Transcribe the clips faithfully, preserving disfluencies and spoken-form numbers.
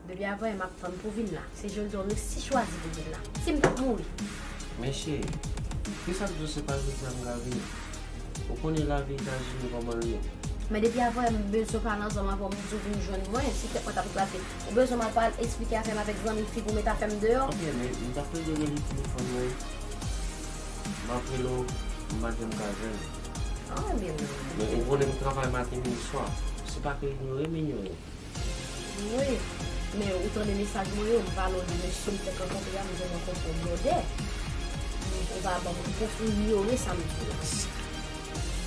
Depi avanyè m ap tann pou w vin la. Se jodi w resi chwazi pou w vin la. Si m t ap mouri. Men cheri, kisa k di w se pa jodi a m ka vini? Ou konnen lavi Etazini kòman l ye. Men depi avanyè m bezwen pale ansanm avè w, m di w vin jwenn mwen, si tèt mwen t ap eklate. Ou bezwen m al pale, eksplike afè m avèk zanmi fi pou w met afè m deyò? Ok, men m t ap plede rele telefòn mwen. M ap rele w, m pa janm ka jwenn ou. Ah, ebyen, men ou konnen m travay maten, midi, swa. Se pa ke inyore m inyore w. Wi, men ou tande mesaj mwen yo, m pale w de mesye m fèk rankontre a, m di w rankontre yon blòdè. Ou pa ban m repons, ou inyore sa m di w la.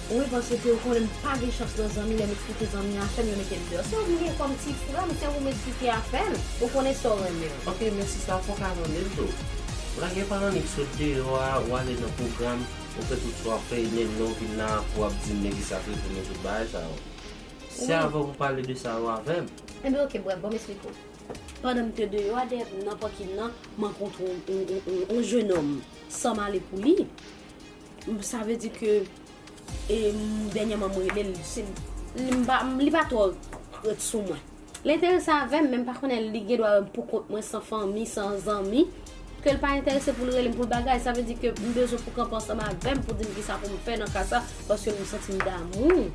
Wi, paske ou konnen m pa gen chans nan zanmi, lè m eksplike zanmi afè m, yo mete m deyò. Se ou m gen kòm ti frè m, se ou m eksplike afè m, ou konnen sa w renmen. Ok, men sista, fò w ka tande m tou. Ou la gen pa annik sot deyò a, ou ale nan pwogram, ou fè tout sa w ap fè, e lè w vin la, pou w ap di m men kisa k rive m, tout bagay sa yo. Se avè w pou pale de sa yo avè m. Enben, ok, brèf, ban m eksplike w. Pandan m te deyò a, dèyè nan pakin nan, m rankontre yon, yon, yon, yon, yon jennonm san m ale pou li. M, sa vle di ke, e, m, dènyèman, m rele l, se, li, m pa, m, li pa twò ret sou mwen. Li enterese avè m, men m pa konnen li gen dwa wè m pou kont mwen, san fanmi, san zanmi. Ke l pa enterese pou l rele m pou l bagay, sa vle di ke m bezwen pou kanpe ansanm avè m pou di m kisa pou m fè nan ka sa, paske m santi m damou.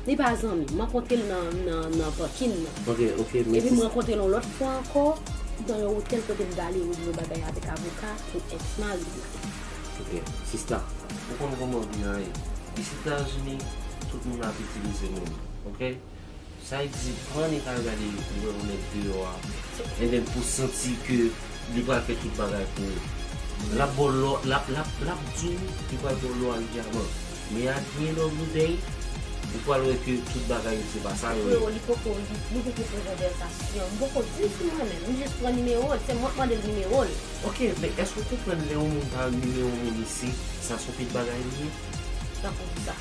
Li pa zanmi m, m rankontre l nan, nan, nan pakin nan. Ok, ok, men epi m rankontre l yon lòt fwa ankò, nan yon otèl kote m t ale regle yon bagay avèk avoka pou èks mari m. Ok, sista, ou konn kòman vi a ye. Isi Etazini, tout moun ap itilize moun, ok? Sa vle di, pran nèg al gade, ou wè yon nèg deyò a, and then pou santi ke li pral fè tout bagay pou ou. L ap ba w lò, l ap, l ap, l ap di w li pral ba w lò ak dyaman. Men at the end of the day, ou pral wè ke tout bagay yo se pa sa yo ye. Freo, li poko, li, li poko pran konvèsasyon. M poko di l si m renmen l. M jis pran nimewo l, se mwen k mande l nimewo l. Ok, men èske w konprann lè yon moun pa renmen yon moun isi, sa se yon pil bagay li ye? Tankou kisa?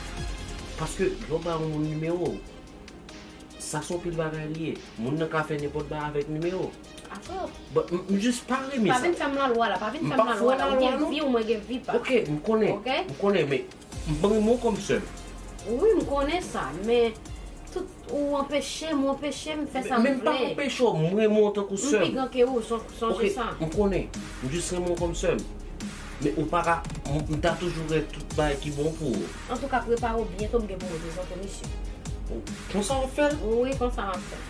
Paske lè w ba yon moun nimewo w, sa se yon pil bagay li ye. Moun nan ka fè nenpòt bagay avèk nimewo w. Atò. But m, m jis pa renmen sa. Pa vin fè m lalwa la, pa vin fè m lalwa la. Ou gen vi w, mwen gen vi pa m. Ok, m konnen. Ok? M konnen, men m renmen w kòm sè m. Wi, m konnen sa, men tout ou anpeche m, ou anpeche m fè sa m vle. Men m pa anpeche w, m renmen w tankou sè m. M pi gran ke ou, son-, sonje sa. Ok, m konnen. M jis renmen w kòm sè m. Men ou pa ka, m, m ta toujou wè tout bagay ki bon pou ou. Antouka, prepare w, byento m gen pou mwen prezante w misye. O, konsa w ap fè l? Wi, konsa m ap fè l.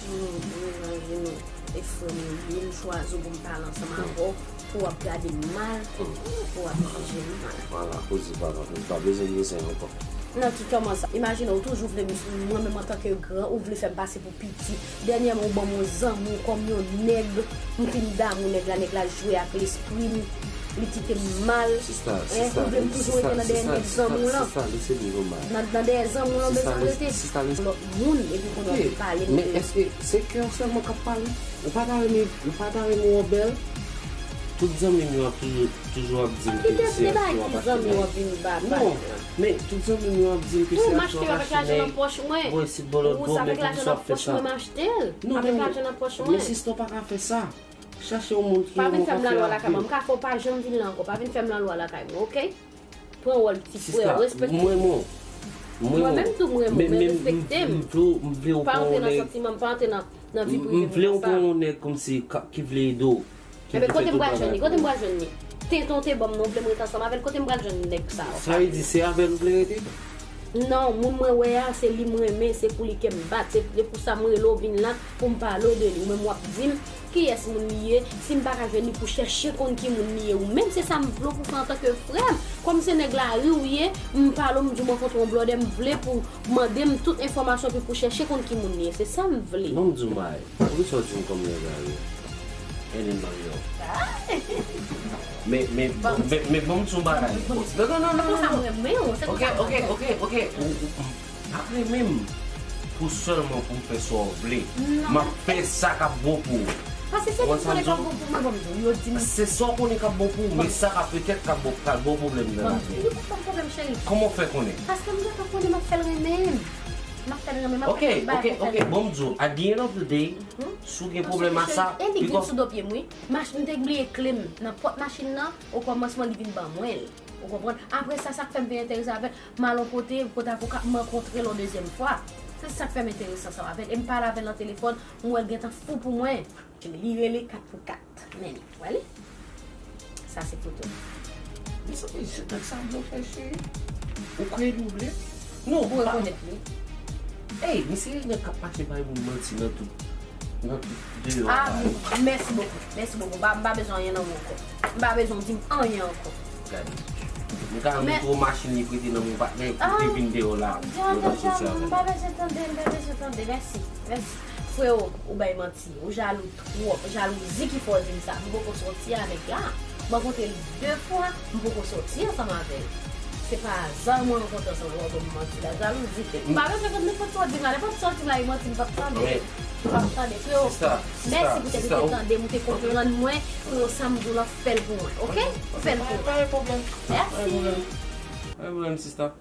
Hmm, m imajine w. E frè m ou ye, m chwazi w pou m pale ansanm avè w, pou w ap gade m mal, pou w ap jije m mal. Vwala, koze pa anpil, pa bezwen gen zen ankò. Nan ki kòman sa? Imajine w toujou vle m, mwen menm antanke gran, ou vle fè m pase pou piti. Dènyèman, ou ban m yon zanmi w kòm yon nèg, m fin damou nèg la, nèg la jwe ak lespri m, li kite m mal. Sista, sista, ou vle m toujou rete nan dèyè nèg zanmi w lan? Sista, lese m di w yon bagay. Nan, nan dèyè zanmi w lan, ou bezwen rete? Sista, lese, sista, lese. Lòt moun, epi kounye a w vin pale m de. Men èske se kè w sèlman k ap pale? Ou pa ta renmen, ou pa ta renmen w bèl? Tout zanmi m yo ap toujou, toujou ap di m ke se ak yo w ap achte nèg. Non, men tout zanmi m yo ap di m ke se ak yo w ap achte nèg. Ou wè sit bò lòt bò, men poukisa w ap fè sa? Non, men, men sista, w pa ka fè sa. Chache yon moun ki renmen w konfè avè l. Pa vin fè m lalwa lakay mwen. M ka fè w pa janm vin la ankò. Pa vin fè m lalwa lakay mwen, oke? Pran wòl ti frè w, respekte m. Mwen menm tou, m renmen w, men respekte m. Pa antre nan santiman m, pa antre nan, nan vi prive m konsa. M vle w pran yon nèg kòmsi ki vle ede w. Enben, kote m pral jwenn li? Kote m pral jwenn li? Tenten w te ban m nan, w vle m ret ansanm avè l, kote m pral jwenn nèg sa yo? Sa vle di se avè l ou vle rete? Non, moun mwen wè a, se li m renmen, se pou li kè m bat, se, se pou sa m rele w vin la, pou m pale w de li. Ou menm w ap di m kiyès moun li ye, si m pa ka jwenn li pou chèche konn ki moun li ye. Ou menm se sa m vle w pou fè antanke frè m. Kòm se nèg lari w ye, m pale w, m di w m rankontre yon blòdè, m vle pou w mande m tout enfòmasyon epi pou chèche konn ki moun li ye. Se sa m vle. Ban m di w yon bagay. Poukisa w di m kòm nèg lari? And then marye w. Men, men, men, men ban m di w yon bagay. Non, non, non, non, non, non. Ok, ok, ok, ok. Ou, ou, ou pa renmen m pou sèlman pou m fè sa w vle. M ap fè sa k ap bon pou ou. Paske se li m konnen k ap bon pou mwen, ban m di w, yo di m. Se sa w konnen k ap bon pou ou, men sa ka petèt k ap bon, k ap ba w pwoblèm nan lavi. Li pa ban m pwoblèm, cheri. Kòman w fè konnen? Paske m gentan konnen m ap fè l renmen m. M ap fè l renmen m, m ap fè l bay pou fè l renmen m. Ok, ok, ok, ban m di w, at the end of the day, si w gen pwoblèm ak sa, e li vin sou do pye m, wi. M te bliye kle m nan pòt machin nan, okòmansman li vin ban mwen l. Ou konprann? Apre sa, sa k fè m vin enterese avè l, m al yon kote, kote avoka, m rankontre l yon dezyèm fwa. Se sa k fè m enterese ansanm avè l. E m pale avè l nan telefòn, m wè l gentan fou pou mwen. Li rele kat pou kat. Men li, wè li? Sa se foto. Mezanmi, se nèg sa m vle fè, cheri. Ou kwè li double? Non, ou rekonèt li? Ey, misye nèg k ap mache bay moun manti nan tout, nan tout deyò. Ah, mèsi bokou. Mèsi bokou. M pa bezwen anyen nan ou ankò. M pa bezwen di m anyen ankò. Gade. M ka montre w machin li prete nan men patnè pou te vin deyò la. Jan, jan, jan, m pa bezwen tande, m pa bezwen tande. Mèsi, mèsi. Frewo, ou bay manti. Ou jalou twòp. Jalouzi ki fè w di m sa. M poko sòti avèk la. M rankontre l de fwa, m poko sòti ansanm avè l. Se pa aza mwen rankontre ansanm avè l, w ap ban m manti la. Jalouzi. M pa bezwen tande nenpòt sa w di m la. Nenpòt sa w di m la, e manti, m p ap tande. M p ap tande. Frewo, mèsi poutèt ou te tande m, ou te konprann mwen. Frewo, sa m di w la, fè l pou mwen, oke? Fè l pou mwen. Pa gen pwoblèm. Mèsi. Pa gen pwoblèm, sista.